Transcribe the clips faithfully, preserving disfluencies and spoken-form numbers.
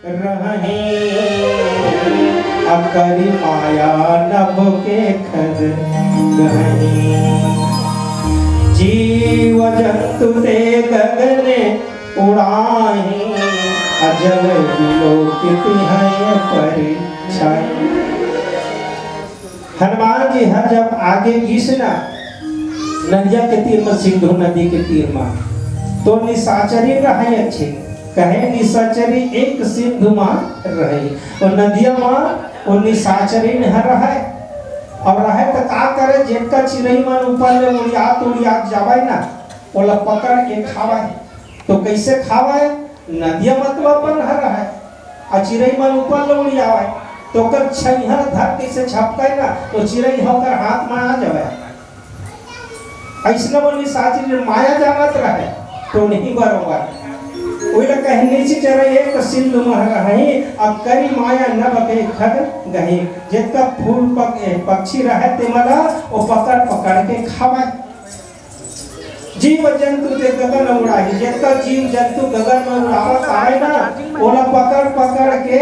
रहही, अकरी माया नभ के खग गहही। जीव जंतु ते गगन उड़ाही, अजल विलोकित है परिछाही। हनुमान जी ह जब आगे गिस ना नदिया के तीर म, सिंधु नदी के तीर म, तो निशाचरी रहय अच्छे, कहे निशाचरी एक सिंधु म रहय, और नदिया म वो निशाचरी ह रहय। और रहय त का करे, जेतका चिरई मन ऊपर ले उड़ियात उड़ियात जावय ना, ओला पकड़ के खावय। तो कैसे खावय? नदिया म तो अपन ह रहय, आ चिरई मन ऊपर ले उड़ियावय, तो ओकर छइहा धर कैसे झपकय ना, तो चिरई ह ओकर हाथ म आ जावय। अइसने वो निशाचरी माया जानत रहय, तो नहीं बरोबर। ओइला कहे निशाचरी एक सिंधु म रहही, अकरी माया नभ के खग गही। जेतका फूल पक-, ए, पक्षी रहय, ते मन ला वो पकड़ पकड़ के खावय। जीव जंतु ते गगन उड़ाही, जेतका जीव जंतु गगन म उड़ावत आवय ना, ओला पकड़ पकड़ के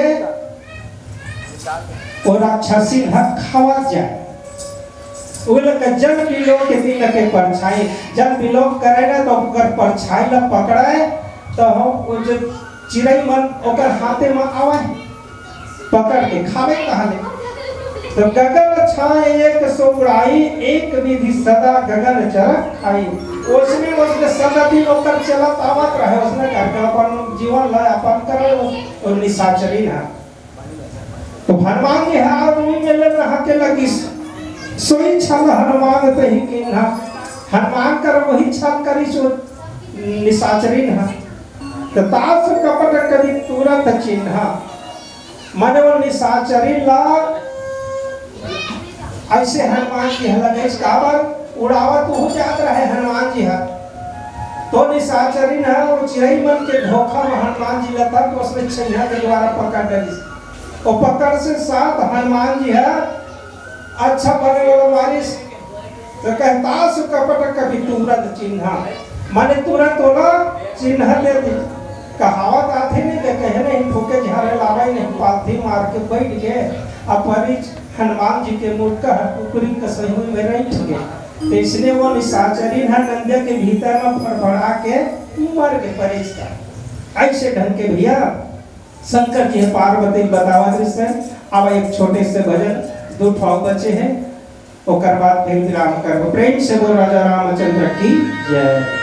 वो राक्षसी ह खावत जाय। ओला का जल विलोक के दिन के परछाई, जल विलोक करे ना, तो ओकर परछाई ला पकड़े, तो हम वो जो चिरई मन ओकर हाथे म आवय, पकड़ के खावे कहले। तो गगन छाय एक सो उड़ाई, एक विधि सदा गगन चरक खाई। ओसने, ओसने सदा दिन ओकर चलत आवत रहय, ओसने करके अपन जीवन ला यापन करे, वो निशाचरी ना। तो हनुमान जी ह आदमी में ले रहा के लगिस, सोई छल हनुमान तही कीन्हा। हनुमान कर वही छल करिस वो निशाचरी ना। तो तासु कपट कपि तुरत चिन्हा। माने वो निशाचरी ला अइसे हनुमान जी ह लगइस, काबर उड़ावत उहू जात रहय हनुमान जी ह। तो निशाचरी ह वो चिरई मन के धोखा म हनुमान जी ला तक ओसने छइहा के द्वारा पकड़ डरिस। वो पकड़ से साथ हनुमान जी ह अच्छा बने वाला मारिस। तो कहे तासु कपट कपि तुरत चिन्हा, माने तुरंत ओला चिन्ह दे दी। कहावत आथे नहीं, तो कहे नहीं, फूके झारे लावय नहीं, पालथी मार के बैठ गे, अब परिछ हनुमान जी के मुड़का ह कुकरी के सही में रैठ गे। तो इसने वो निशाचरी ह नंदिया के भीतर में फड़फड़ा के मर के परिछ का। अइसे ढंग के भैया शंकर जी ह पार्वती ल बतावत रिहिस हे। अब एक छोटे से भजन, दू ठो बचे हे, ओकर बाद फिर विराम करबो। प्रेम से बोल राजा रामचंद्र की जय।